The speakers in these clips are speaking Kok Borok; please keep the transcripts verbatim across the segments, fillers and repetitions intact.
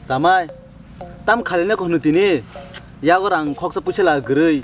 Chamai, tam khailene kono tini. Yago rang khoksa puisa la gurui.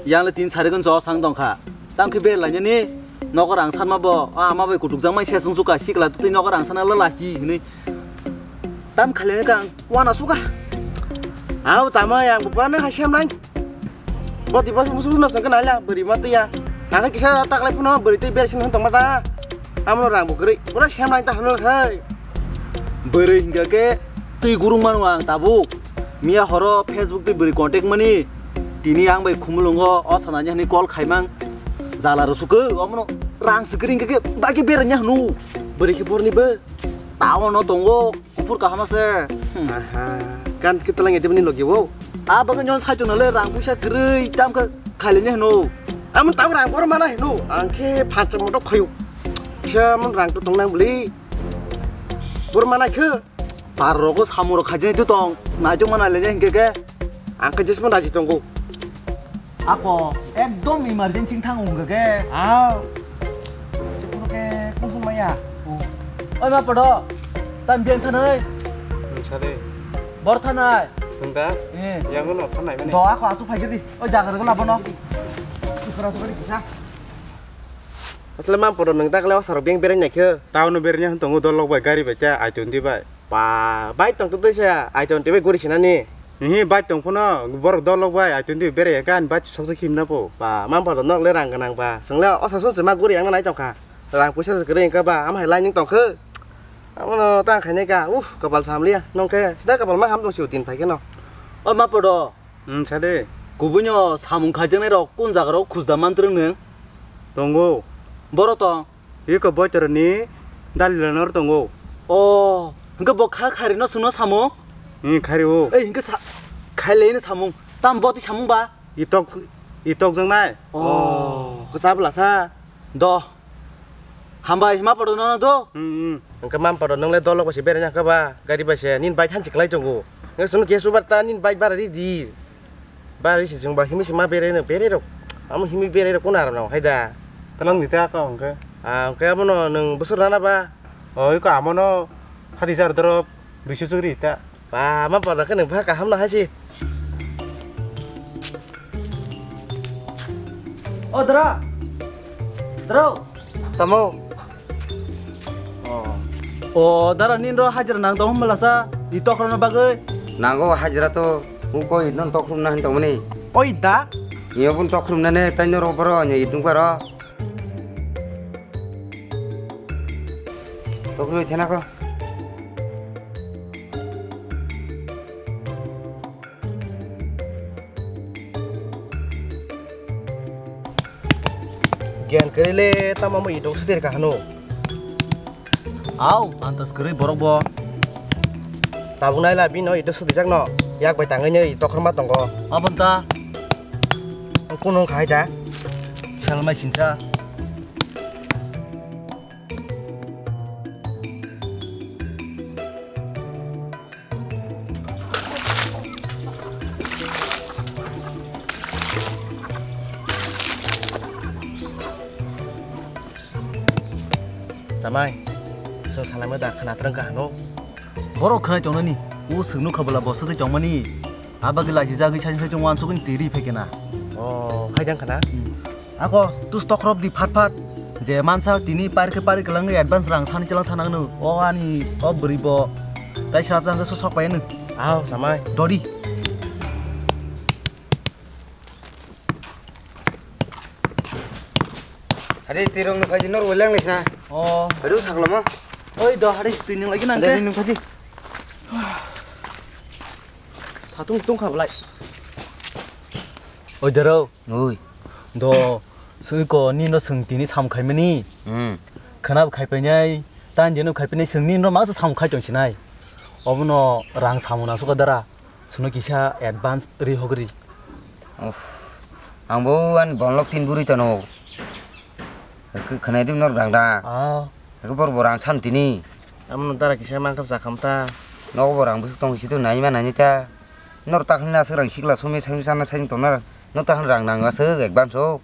Yang le tin sari gon jo sang tongkha. Tam khe ber lainani. Nogo rang sanma bo, a ama bai kutuk jangmai se sung suka sikla twi nogo rang sana la lasi hini. Tam khailene kang wana suka. Au chamai ang bo pura nang haisiam nang. Boti bos musu no sangka naila beri mati ya. Nang kisa taklai puno beri tei ber sin tong mata. Amno rang bo gurui. Pura siam nang ta hanu hai. Beri hingga ke twi gurung manu ang tabuk. Miya horo Facebook twi beri contact mani. Tini ang bai khumulungo o sanani hani call khaimang. Jala ro suku omono rang sikring ke bagi beranya hanu. Beri ke borni be. Tao no tongo. Kuphur kaham ase. Hmm. Aha. Kan kita lagi dia mani logi wo. A bagwi nyon sai tongna le rang puisa gurui tam khe khailene hino. Amon tam rang bor mana hino. Ang khe phansa moto khayu. Kisa mon rang to tongnang bli. Bor mana khe. Par rogo samuro khajini tu tong. Nai tong mana lene hingke ke. Ang khe jesmo raji tongo. Ako, ekdom emergency thang wngkha khe. Ah. Chukuru khe kusum maya. Oi ma podo. Tam biang thanai. Nungsa de. Bor thanai. Nungda. Eh. Yang no thanai mani. Do ako asu phai di. Oi jaga rego labono. Chukura chukuri kisa. Asle ma podo nung takle o sarok biang berai naikhe. Town no berai nya tongo dolok bai gari bai cha I twenty bai. Ba, bai tong tei se, I twenty bai guri sinani. Hihi, bai tong phano, borok dolok bai, I twenty bai berai ya, kan bai soksa khim na po. Ba, mam pa nok le rang ganang ba. Seng le, o sasun se ma guri yang nai tong kha. Rang puisa se guri ka ba, am hai line tong khe. Amo no tang khainai ka, uf, kapal sam liya, nong khe, sida kapal ma ham tong si din phai khe no. O ma podo. Hmm, sade. Kubui no samung khaijaknai rok kun jaga rok khujda mantrwng nung? Tongo. Boro tong? Iko boitoro ni dalila nor tongo. O, hingke bo kha khari no sungno samung? Hmm, khari o. Ei, hingke sa-, khailai no samung. Tam boti samung ba? Itok, itok jang nai. O, kesa bela sa. Do. Hambai, hima podo nono do. Hmm, hmm. Hingke mam podo nongle dolok bai se berai nangkha ba, gari bai se, nin bike hanchi klai tongo. Nge sunu kesu barta nin bike bara ri di. Ba ri si jung ba himi si ma berai no berai rok. Amo himi berai rok kuna rok no hai da. Talang di ta ka hingke. Ah, hingke amo no nung busur nana ba. Oi ko amo no hadi jar dorop duisu sugri ta. Ba, ma pada khe nung pha kaham no hai si. O dara. Dara. Tamo. O. O dara nin ro hajira nang tong mala sa i tokro no bagwi. Nango hajira to u koi non tokrum na hin tong mani. Oi da. Iyo bun tokrum na ne tai no ro boro nyo i dung paro. Tokrum thena ko. Gian kwrwi le tamo mo idok suderi ka hano. Au, antas kwrwi borok bo. Tabuk naila bino idok sudijak no. Yak bai tangwi nai tokhorma tongo. Abon ta. Kuno khai da. Salmai sinsa. Chamai, so salama da khna trang ka hano. Borok khna tongnani, u sungnu khabala bosa de tongmani. Abagwi lachi jagwi sai sai chong wansugwi tiri phekena. Oh, hai jang khna. Hmm. Ako, tus tokrop di phat phat. Je mansa tini par khe par kwlangwi advance rang sani chwla thanang no. O ani, o bwrwi bo. Tai sap jang so sok pai no. Aw, chamai. Dodi. Hari tirong no kaji nor welang lesna. Oh. Hari saklo mo. Oi do hari twi nung lagi nang. Hari nung kaji. Satung tung kha belai. Oi daro. Oi. Do sui ko ni no sung tini sam khai mani. Hmm. Khana khai pai nai. Tan jeno khai pai nai sung ni no ma sam khai tong sinai. Obono rang samuna suka dara. Suno kisa advance ri hogri. Uff. Ang bo ani bonlok tin buri tono. Khe khwnai dim nor dang da. Ah. Khe bor bor ang sam tini. Amno dara kisa mang kap jakam ta. Nogo bor ang bwswk tong situ nai ma nai ta. Nor ta khna aswk rang sikla sumi sami sana sai tong na. Nor ta khna rang nang aswk advance o.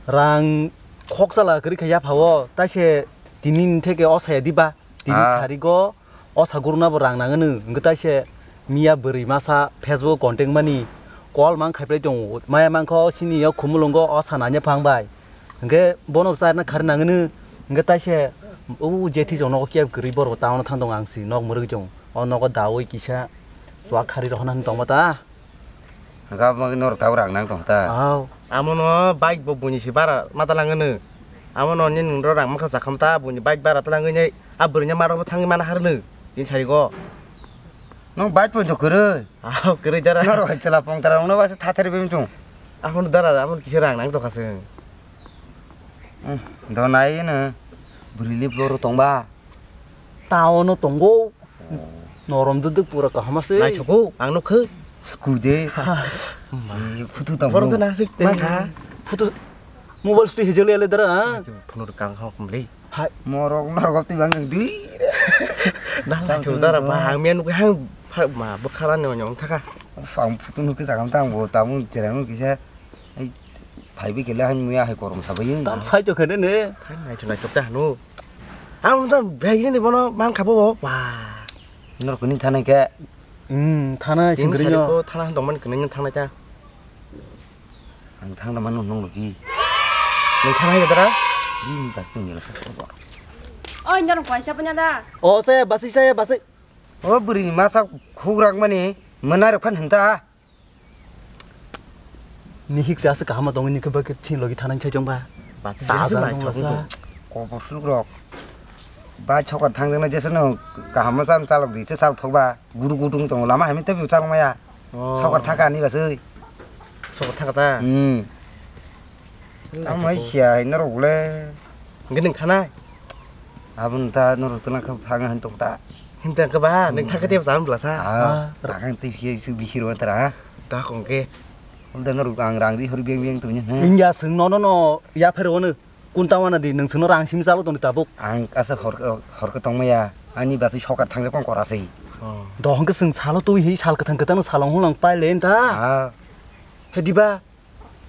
Rang khok sala kri kha ya phawo. Ta se tini ni theke o saya diba. Tini Ah. sari go. O sa guruna bo rang nangani, hwnkhe taise miya bwrwi masa Facebook contact mani call mang khaiplai tongo. Maya mankha o sini o khumulungo o sa nanya phang bai. Hwnkhe bono charna khari nangani, hwnkhe taise o jethi jong nogo kiyap kwrwi borok town o thang tongo ang si nok mwrwk jong. O nogo dawi kisa chwak khari rohorna hwn tongma ta. Hwnkhe abo norok tabuk rang nang tong ta. Aw. Amono bike bo buini si bara ma talangano. Amono ni nungro rang mankha sakham ta buini bike bara talangwi nai a bwrwini marok bo thangwi mana harno. Din sarigo. Nong bike poito kwrwi. Aw, kwrwi dara. Norok hai chwla pongtra rokno basa thathari bim chung. Amono dara, amono kisa rang nang tongkha chwng. Hmm, do nai no. Bwrwini boro tongba. Town o tongo. Norom duduk pura kaham ase. Naithogo, ang nukho. Kude. Ha. Si photo tong. Borok jana asik tei. Matha. Photo. Mobile sti hijali ale dara, ha? Phunur kang hok mli. Hai. Morok norok twi bang nang dui. Dang la chu dara ba hang men hang ma bwkhala ni onyong thaka. Phang photo nukhe jagam tang bo tamu cherang kisa. Ai, phaibi kele hain muya hai korom sabai. Tam sai to khene ne. Hai nai to nai to ta hanu. Ang jang bhai ni bono mang khabo bo. Wah. Nor kuni thanai ke. Hmm, thanai sing kri no. Ko thana dong man kene thana cha. Ang thang da man nong logi. Nung thanai ke dara? Ni ni bas tung ni la sa ko. Oi, nor ko sa panya da. O se basi sa ya basi. O buri masa khugrak mani mana rok phan hanta. Nihik se aswk kaham tongwi nikhe bagwi thini logi thanani sai chwngba. Basi se aswk nai chwng tong. Kobor suluk rok. Ba chokar thangjaknai jesano kaham chalok di se chal thokba. Guru gutung tongo lama hamya tei chal maya. Oh. Chokar thaka ani baswi. Chokar thaka ta? Hmm. Tamo hai siya hai norok le. Hingke nwng thanai? Aboni ta norok tongna khe phang han tong ta. Hingke ba nwng thangkhe tebo cham bwlasa. Ah, takang twi phiya su bisir wa tara. Ta kongke. Ulda norok ang rang ri hori beng beng tongni. Hingya swng nono no ya pher wono. Kun ta wana di nwng swngno rang simi chalo tongdi tabuk. Ang asa hor hor khe tongmaya. Ani basi sokar thangjak kong kora sei. Oh. Dohon khe swng salo twi hi sal kwthang kwthang no salong hulang pai le ta. Ah. He diba?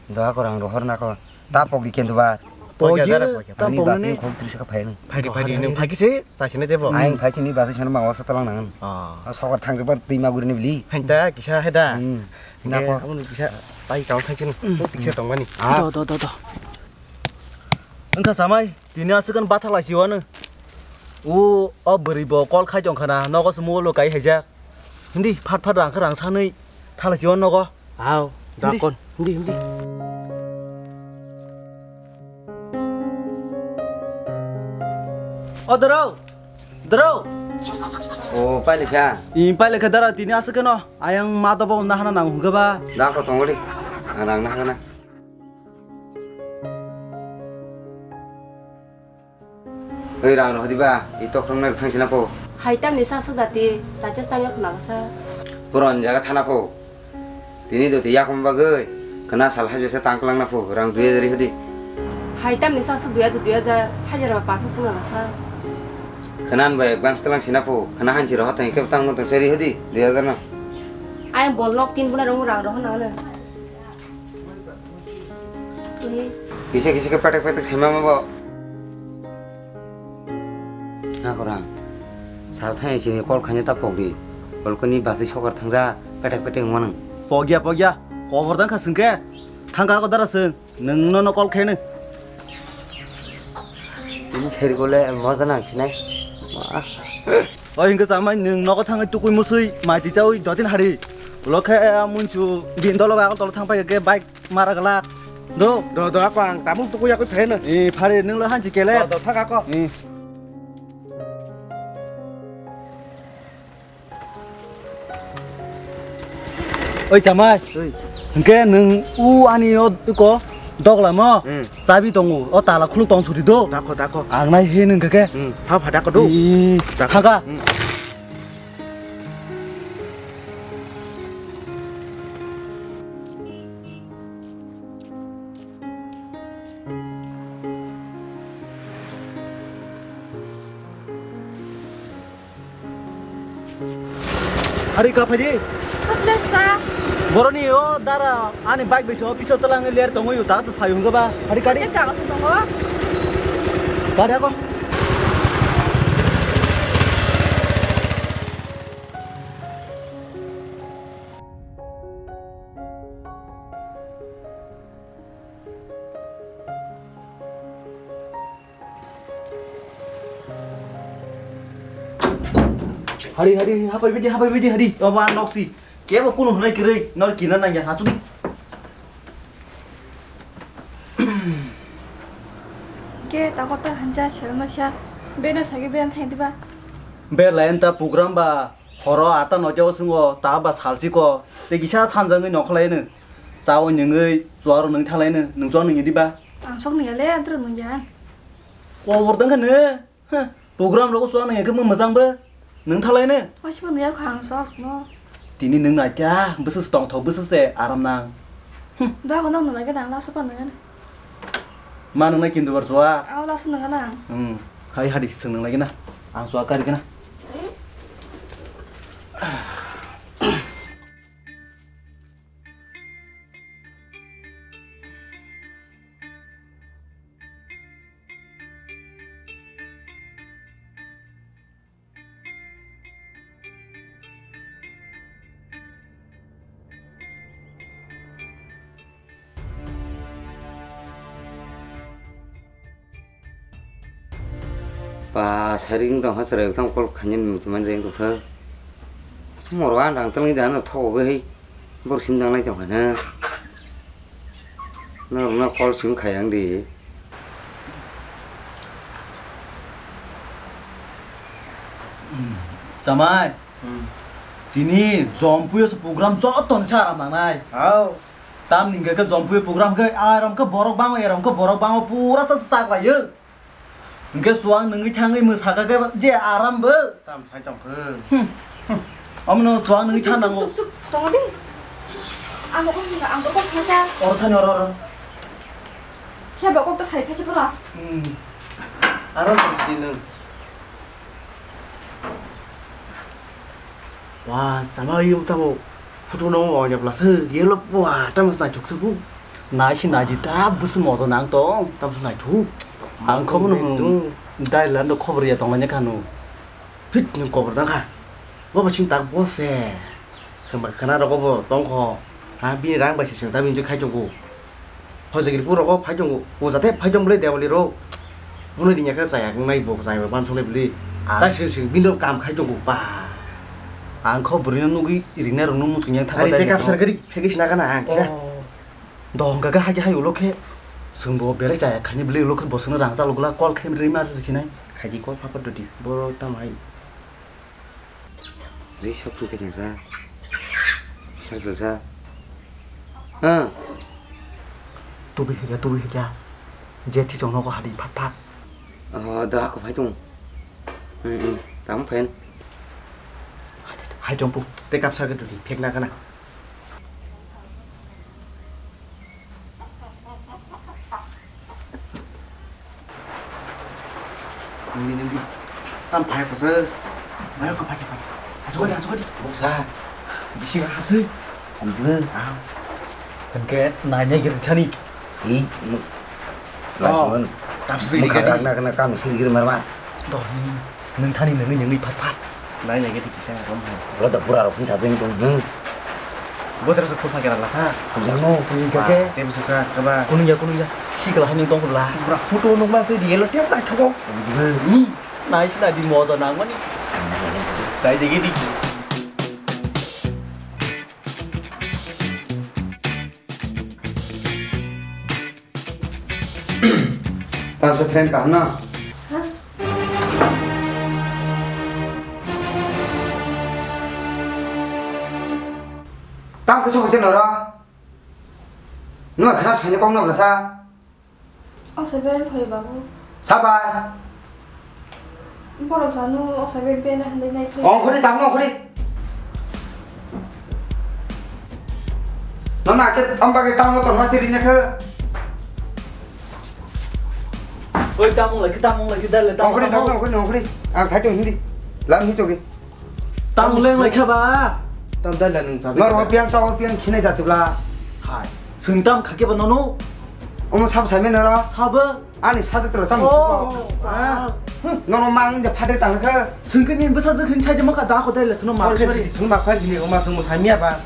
Doha korang rohor na ko. Ta pok di kendo ba. Pok di, ta pok ni. Ani basi khok tris ka phai nang. Phai di, phai di, nung phai kisi, sa sini tebo. Aing phai sini basi sana mawa sa talang nangan. Ah. Sokar thang jeba twi ma guri ni bili. Hain ta kisa heda. Hmm. Na ko. Amun kisa, pai kau phai sini. Tiksa tong mani. Ah. Do, do, do, do. Engkha samai, tini aswk khe bathak lai siwano. O, o bwrwi bo call khai tong khana, nogo se mobile bo kai haijak. Hindi, phat phat rang khe rang sanwi thalai siwano nogo. Aw, hindi, dakon. Hindi, hindi. O doro, doro. O, pailekha. I pailekha dara tini aswk khe no, ayang ma dobo nahana nang hwnkhe ba. Dakon tongori, rang nahana. Oi rang rohdi ba, i tokrok nai thang sina po. Hai tamni sa suk dati, chacha tang yok nang sa. Puron jaga thana po. Tini do te yakum bagoi, kena sal hajo se tang klang na po, rang dui hajar hodi. Hai tamni sa suk dui hajar, dui hajar, hajar ba paso sung nang sa. Kenan ba advance klang sina po, kena hanchi roha tang ke tang no tang seri hodi, dui hajar na. Ayang bol nok tin buna rong rang roha nang na. Kisa kisa ke petek petek sema ma bo. Na korang. Sal thai sini call khanya ta pokdi. Balkoni basi sokar thangja petek petek manang. Pogya pogya. Kobor dang kha singke. Thangka ko dara sing. Nung no no call khene. Ini seri kole moja nang sinai. Oi hingke chamai nwng nogo thangwi tukui musui mai tichawi dotin hari. Ulo khe, eh, munchu din dolo bai agol tolo thang pai khe bike mara glak. Do. Do, do, ako ang tamung tukui ako pheno. Eh, phari nwng lo hanchi kele. Do, do, thak ako. Eh. Oi chamai. Oi. Hingke nwng u ani o ko dogla mo. Hmm. Chabi tongo. O tala khuluk tong suri do. Dako, dako. Ang nai he nwng khe. Hmm. Pha pha dako do. Ih, dako. Thaga. Hmm. Hari ka phaidi? Katlek sa. Boroni o dara ani bike biso piso talang ler tongwi uta se phai hungga ba. Hari kadi? Katlek sa kasung tongo. Kadi ako. Hari, hari, hapai bidi, hapai bidi, hari. Oba noksi. Kebo kunu hwnai kwrwi, nor kina nangya, hasudi. Ke takota hanja selma sha. Bena sagi ben thai diba. Be lain ta program ba, horo ata nojo sungo, ta ba salsi ko. Te kisa sanjangwi nokhlaino. Sao nyengwi, chuaro nung thalaino, nung chuaro nung diba. Ang sok nung le, antro nung ya. Kobor dang kane. Huh, program rok chuang nang khe mwchang bo. Nung thalai ne? Oi, sima nung yak khang sok no. Tini nung nai kya, bwswk tong thok, bwswk se aram nang. Hmm. Da ko nang nung nai khe nang la sopa nung. Ma nung nai kintu bar chua. Au la su nung nang. Hmm. Hai hadi sung nung lai na. Ang chua kari na. Ba, sari wng tong kha, chwrai tong kol khainani muchung man jai wng tong kha. Moro ang rang twlangwi da no thogo gwi, borok sim dang lai tong kha na. Norokno kol sim khai ang di. Chamai, hmm, tini Jompuio se program joto ni sa aram nangnai. Hao. Tamni hwnkhe khe Jompuio program khe aram khe borok bango, eram khe borok bango, pura sa sak laio. Hwnkhe chuang nungwi thangwi mwsakha khe je aram bo. Tam sai tong khe. Hmm. Omono chuang nungwi thang nango. Chuk, chuk, chuk, tongo di. Ang kok hwnka, ang kok hwnka sa. Oro thani oro, oro. Khe ba kok ta sai thasi pura. Hmm. Aro tong si nung. Wa, sama yung tamo. Photo no mo nya pla se, yellow wa, tamo snai thuk se bu. Nai si nai di ta, bus mo zo nang to. Tamo snai thuk. Ang khobo no. Dai lando khobor ya tong lanya kanu. Phit nung khobor dang kha. Bo ba sing tak bo se. Samba khana rogo bo tong kho. Ha, bini rang bai se sing ta bini khai tongo. Hojagiri puro o phai tongo. O jate phai tong bwle Dewali ro. Bono rinya khe chaya nai bo chaya ban songnai bwle. Ah. Ta sing sing bini kam khai tongo ba. Ang kho bwrwino nugwi rinai rokno muchungya thang. Ari te kapsar gari phegis na kana ang kisa. Oh. Dohong gaga hai hai ulo khe. Sung bo belai chaya khaini bwle ulo khe bosongno rang chalok gula call khe ri ma ri sinai. Khaidi call pha pha dodi. Boro tam hai. Ri sab tu khe nang sa. Sa sa sa. Ha. Tubi hija, tubi hija. Je thi chong nogo hadi phat phat. Oh, da ko phai tung. Hmm, hmm. Tam phen. Hai jong pu. Te kap sa ke tu di, phek na kana. Nungdi, nungdi. Tam phai pasa. Mayo ko phai phai. Asu kadi, asu kadi. Buksa. Bisi ka hatu. Hamdu. Ah. Hingke nanya giri thani. Ih, nuk. Oh, lajuan. Kapsui ni gadi. Nak nak kami sini giri marma. Doh ni, nung thani nungni nungni phat phat. Nai nai gadi kisa rom hai. Lo da pura rok phun sabeng tong nung. Bo tera sok phun kera lasa. Kunjang no. Kunjang ke. Te bisa sa kaba. Kunung ya kunung ya. Si kala hani tong la. Pura photo nung ma se di yellow tep na thok. Ni. Nai sina di moja nang mani. Dai de gidi. Tamsa friend kaham na? Ha? Tam khe sokha se noro? Numa khna saini kok na blasa? O se ben phai babu. Sabai. Borok sanu o sabe bena hwnwi nai khe. Ongkhorni tamo ongkhorni. Nono ake tamo bagwi tamo tongma siri nakhe. Oi, tamo lagi, tamo lagi, dale, tamo, ongkhorni tamo. Tamo ongkhorni ongkhorni. Ang khai tong hindi. Lam hi togri. Tamo leng lai kha ba. Tam dale nung cha. Noro piang tamo piang khinai jatibla. Hai. Sung tam khake ba nono. Omo sab sai mena ro. Sabo. Ani sajwk tolo chang. Oh, ah. Nono mang de phate tang kha. Sungkhe ni bwsajwk hin sai de maka da kho dai le suno ma khe. Sorry, sung ma kha gili ma sung mo samya ba.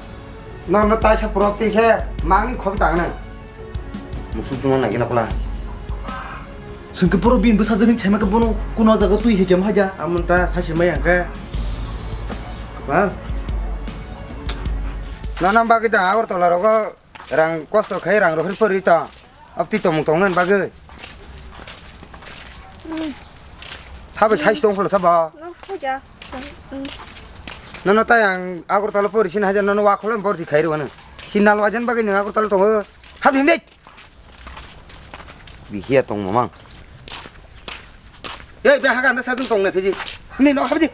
Nono tai sa prok te khe mang ni khok tang na. Musuk tuma na gina pula. Sungkhe puro bin bwsajwk hin sai maka bono kuno jaga twi he kem haja. Amon ta sai se mai ang khe. Bal. Nana bagwi tang Agartala rogo rang kosto khai rang rohor pori ta. Abti tomung tong nan bagwi. Sabai sai tong kholo sabo. Nang soja. Nono tai ang Agartala pori sin hajar nono wa kholo borti khai rwano. Sinal wajan bagwi nang Agartala tongo. Habdi himdi. Bihiya tong mamang. Ei, be haga anda sajung tong na phiji. Ni nok habdi.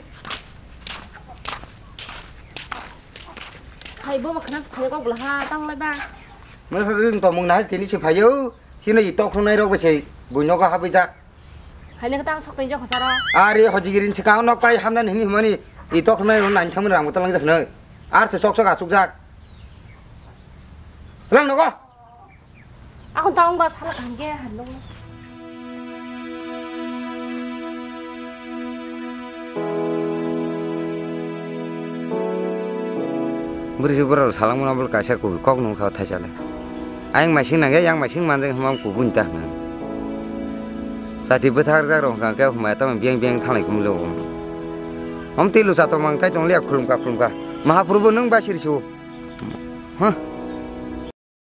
Hai bo khna phai kok bla ha tang lai ba. Masa jung tong mung na tini se phayo. Sino i tok nai rok bese. Bui nogo habwi jak. Hai ne tang sok tei jok sara. Ari hojigirin se kang nok pai hamna ni hini hmani. I tok nai ro nang thang rang talang jak nai. Ar se sok sok asuk jak. Talang nogo. Akon taong ba sala kaham ke handong. Bwrwi si borok salangmano bwlw kaisa kubui kok nung kha thaisale. Ayang maising nangya, yang maising manjak hwnba kubui ta hwnwi. Chati bwthar jak rok hwnkha khe hwnba tamo biyang biyang thanglai kumlo. Om tei lucha tongmang tai tonglia khulumkha khulumkha. Mahaprabhu nwng basiri su. Huh?